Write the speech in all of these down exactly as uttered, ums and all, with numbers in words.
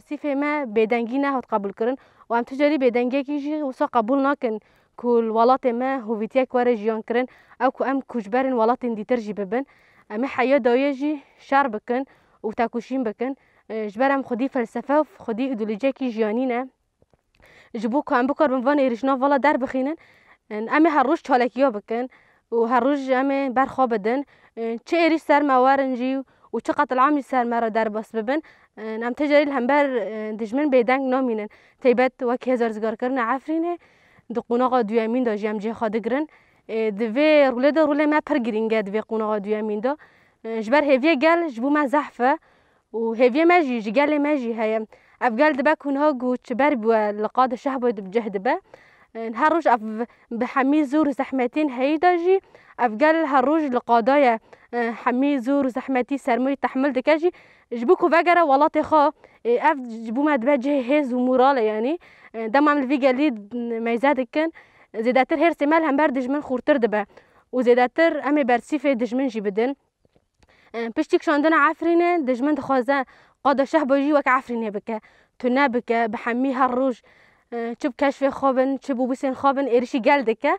Sîfê me bêdengî nehat qebûlkirin û em tu carî bêdengiyekî jî wisa qebûl nakin ku li welatê me hovîtiyek were jiyankirin, ew ku em koçberên welatên dîtir jî bibin. Em ê heya dawiyê jî şer bikin û tekoşîn bikin. Ji ber em xwedî felsefe û xwedî îdeolojiyekî jiyanî ne. Ji bo ku em bikaribin van êrîşna vala derbixînin, em ê her roj çalekiya bikin û her roj em ê ber xwe bidin. Çi êrîş ser me werin jî û çi qetilamî ser me re derbas bibin, em ti carî li hember dijmin bêdeng namînin. Taybet wek Hêza Rizgarkirina Efrînê di qonaxa duyemîn de jî em cihê xwe digirin. Di vê rolê de rolê me pir girîng e di vê qonaxa duyemîn de. Ji ber hêviyê gel ji bo me zehf e. Û hêviyê me jî, ji gelê me jî heye. Ev gel dibe ku niha ku çiber bûye li qada Şehboyê di cih dibe. Her roj ev bi hemî zor û zehmetiyên heyî de jî, ev gel her roj li qada ye. Hemî zor û zehmetî sermoyê tehmil dike jî. Ji bo ku vegere welatê xwe, ev ji bo me dibe cihê hêz û moralê, yanî. Dema em li vî gelî meyze dikin, zêdetir hêrsê me li hember dijmin xurtir dibe. Û zêdetir em ê bersîfê dijmin jî bidin. Piştî kişandina Efrînê, dijmin dixwaze qada Şehboyê jî wek Efrînê bike, tune bike, bi hemî her roj, çi bi keşfê xwe bin, çi bi wîsên xwe bin, êrîşî gel dike.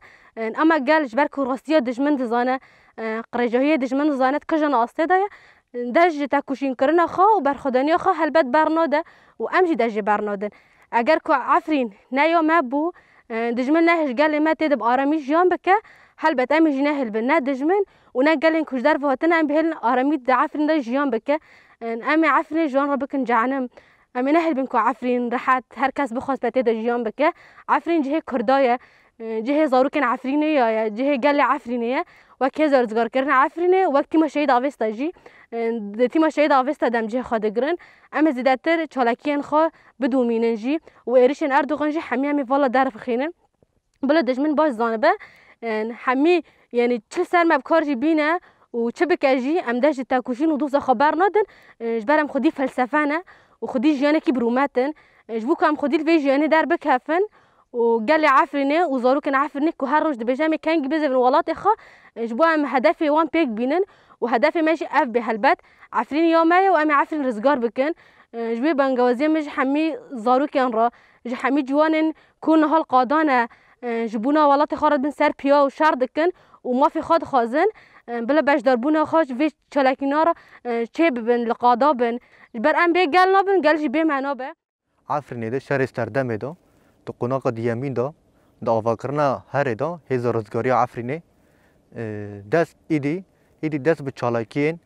Ama gel ji ber ku rastiya dijmin dizane, qirêjahiyê dijmin dizane, di kijana astê de ye. Dest ji tekoşînkirina xwe û berxwedaniya xwe helbet bernade û em jî dest jê bernadin. Eger ku Efrîn ne ya me bû, dijmin ne ji gelê me tê de bi aramî jiyan bike, helbet em jî ne hilbin, ne dijmin û ne gelên ku ji derve hatine, em bihêlin aramî di Efrîn de jiyan bike. Em ê Efrînê ji wan re bikin cehenem. Em ê nehilbin ku Efrîn rehet, her kes bixwaz be tê de jiyan bike. Efrîn cihê Kurda ye, cihê zarokên Efrînê ya ye, cihê gelê Efrînê ye. Wek Hêza Rizgarkirina Efrînê, wek Tîma Şehîd Avesta jî, di Tîma Şehîd Avesta de em cihê xwe digirin. Em ê zêdetir çalakiyên xwe bidomînin jî û êrişên Erdogan jî hemî em ê vala derbixînin. Bila dijmin baş zanibe, hemî, yanî çi li ser me bi kar jî bîne û çi bike jî, em dest ji tekoşîn û doza xwe bernadin, ji ber em xwedî felsefe ne û xwedî jiyanekî bi rûmet in. Ji bo ku em xwedî li vê jiyanê derbikevin û gelê Efrînê û zarokên Efrînê ku her roj dibêje em ê kengî bizêvin welatê xwe, ji bo em hedefê wan pêk bînin û hedefê me jî ev bê helbet. Efrîn ya me ye û em ê Efrîn rizgar bikin. Ji wê bangewaziyê min ji hemî zarokên re, ji hemî ciwanên ku niha li qada ne, e, ji bona welatê xwe re dibin ser piya û şer dikin û mafê xwe dixwazin, e, bila beşdarbûna xwe ji vê çalakîna re, e, çê bibin, li qada bin. Ji ber em bê gel nabin, gel jî bê me nabe. Efrînê de şerê serdemê de, di qonaxa diyemîn de, di avakirina herê de, Hêza Rizgariya Efrînê, e, dest êdî, êdî dest bi çalakiyên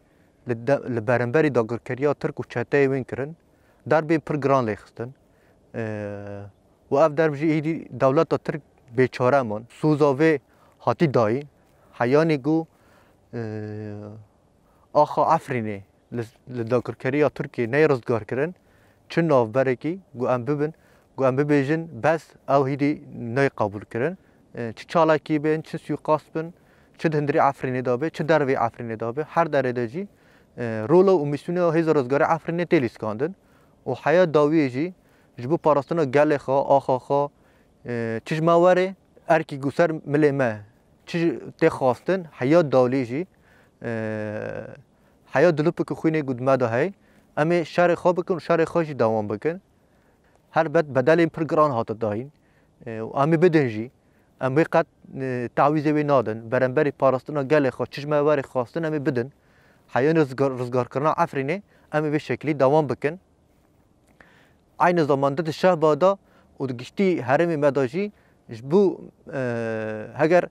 li de, li beramberî dagirkeriya Tirk û çeteyê wîn kirin, derbên pir giran lê xistin. E, û ev derb jî êdî dewleta Tirk bêçare man. Soza vê hatî dayîn. Heyanî ku, e, axa Efrînê li, li dagirkeriya Tirkiyê neyê rizgar kirin, çi navberekî ku em bibin, ku em bibêjin, bes ew hîdî neyê qebûl kirin. E, çi çalakî bin, çi sûîqast bin, çi di hundirê Efrînê de be, çi dervê Efrînê de be, her derê de jî, e, rola û mîsyona Hêza Rizgarê Efrînê tê lîskandin. Û heya dawiyê jî ji bo parastina gelê xwe, axa xwe, e, çi ji me were, erkî ku ser milê me çi tê xwastin, heya dawlî jî, e, heya dilopeke xwînê ku di me de heye, em ê şerê xwe bikin û şerê xwe jî dewam bikin. Helbet bedelên pir giran hate dayîn, e, û em ê bidin jî. Em wê qet, e, tawîzê wê nadin. Beramberî parastina gelê xwe, çi ji me were xwastin, em ê bidin. Heyanî rizgar-, rizgarkirina Efrînê, em ê vê şekilî dewam bikin. Aynı zamanda di Şehba de û di giştî herêmê me de jî ji bo, e, heger,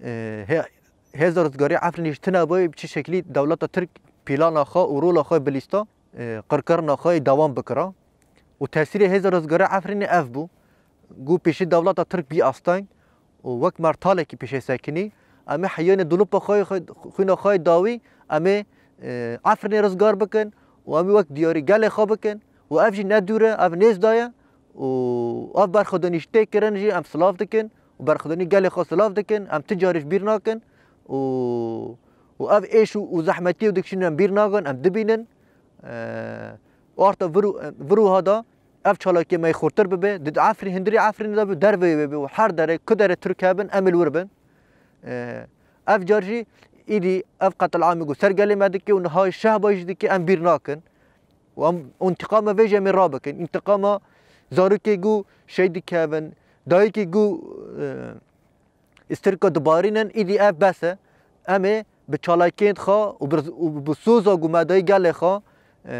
e, hê-, hêza rizgarî Efrînê ji tune boyê, bi çi şekilî dewleta Tirk plana xwe û rola xwe bilîsta, e, qirkirina xwe yê dewam bikira. Û tesîrê hêza rizgarî Efrînê ev bû. Ku pêşî dewleta Tirk bî asteng û wek mertalekî pêşê sekinî, em ê heyanê dulupa xwe, xwe, xwîna xwe yê dawî, em ê, e, Efrînê rizgar bikin û em ê wek diyarî gelê xwe bikin û ev jî ne dûr e, ev nêz de ye û ev berxwedanî ji tê kirin jî em silav dikin û berxwedanî gelê xwe silav dikin, em ti carî ji bîr nakin û, û ev êş û, û zehmetiyê û dikişînin em bîr nakin, em dibînin. E, û arta vir û, vir û ha da ev çalakiyê me yê xurtir bibe, di Efrîn, hundirê Efrînê de be, derveyê wê be û her derê, ku derê Tirk hebin, em ê li wir bin. E, ev car jî êdî ev qetilamê ku ser gelê me dike û niha Şehbayê jî dike, em bîr nakin. Û em întiqama vê jî em ê rabikin. Întiqama zarokê ku şehîd dikevin, dayikê ku, e, îstirka dibarînin, îdî ev bes e. Em ê bi çalakiyên xwe û bi, û bi soza ku me dayî gelê xwe, e,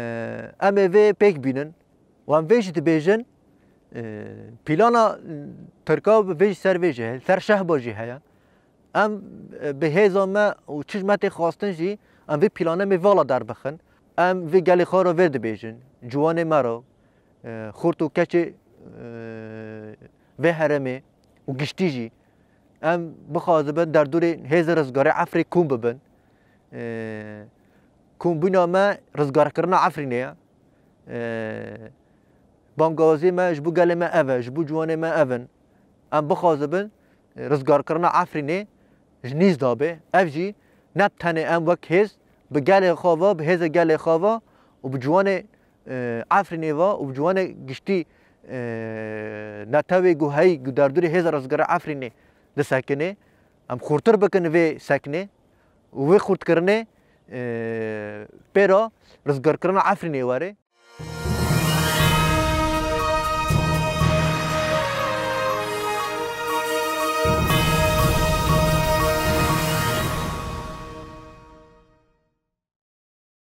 em ê vê pêk bînin. Û em vê jî dibêjin, e, plana Tirka vê jî ser vê jî heye, ser şehba jî heye. Em, e, bi hêza me û çi ji me tê xwestin jî, em vê plane me vala derbixin. Em vê gelê xwe re vê dibêjin, ciwanê me re, e, xurt û keçê, e, vê herêmê û giştî jî. Em bixwazibin derdorê hêzê rizgarê Efrînê kom bibin. E, kombûna me rizgarkirina Efrînê ye. E, bangawazê me ji bo gelê me ev e, ji bo ciwanê me ev in. Em bixwazibin, e, rizgarkirina Efrînê ji nîz de be. Ev jî ne tenê em wek hêz bi gelê xwe ve, bi hêzê gelê xwe ve û bi ciwanê, e, Efrînê ve û bi ciwanê giştî, e, netewê ku heyî ku derdorê hêza rizgarê Efrînê disekinê. Em xurtir bikin vê sekinê û vê xurtkirinê, e, pê re rizgarkirina Efrînê were.